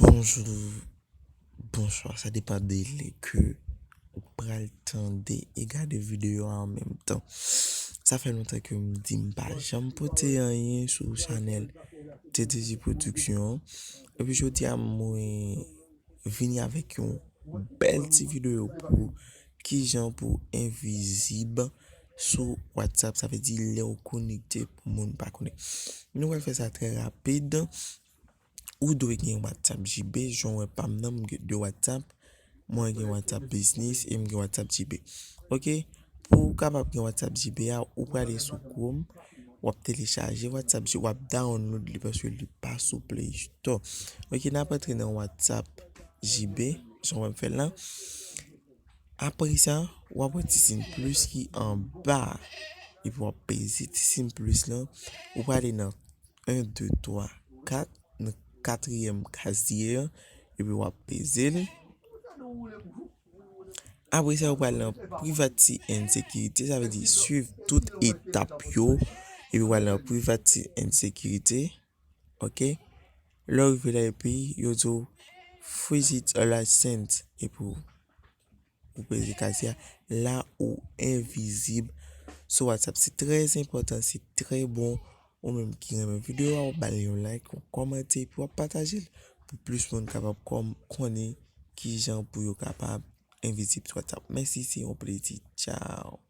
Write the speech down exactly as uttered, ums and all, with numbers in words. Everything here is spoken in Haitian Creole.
Bonjou, bonswa, sa depann de lè ke ou pral tande e gade videyo a an menm tan. Sa fè lontan ke m di m pa janm pote anyen sou chanèl T D J Production an. Epi jodi a mwen vini avèk yon bèl ti videyo pou kijan pou envizib sou WhatsApp, sa vle di lè w konekte pou moun pa konnen. Nou pral fè sa trè rapid. Ou dwe gen WhatsApp J B, jan w wè pa m nan, m gen de WhatsApp. Mwen gen WhatsApp Business e m gen WhatsApp J B. Ok, pou w kapab gen WhatsApp J B a, ou prale sou Chrome, w ap telechaje WhatsApp J B, w ap download li paske li pa sou Play Store. Ok, n ap antre nan WhatsApp J B, jan w wè m fè l lan. Apre sa, w ap wè ti siy plis ki anba. Epi w ap peze ti siy plis lan. Ou prale nan en, de, twa, kat, nan katriyèm kazye an. Epi w ap peze l. Apre sa, ou pral nan Privacy and Security. Sa vle di swiv tout etap yo. Epi w pral nan Privacy and Security. Ok? Lè w rive la epi yo di w freeze it or license. Epi w ou peze kazye a, la ou envizib sou WhatsApp. Se trè enpòtan, se trè bon. Ou menm ki renmen videyo a, w ap ba l yon like, yon kòmante, epi w ap pataje l pou plis moun kapab kòm, konnen kijan pou yo kapab envizib sou WhatsApp. Mèsi, se yon plezi. Tchao.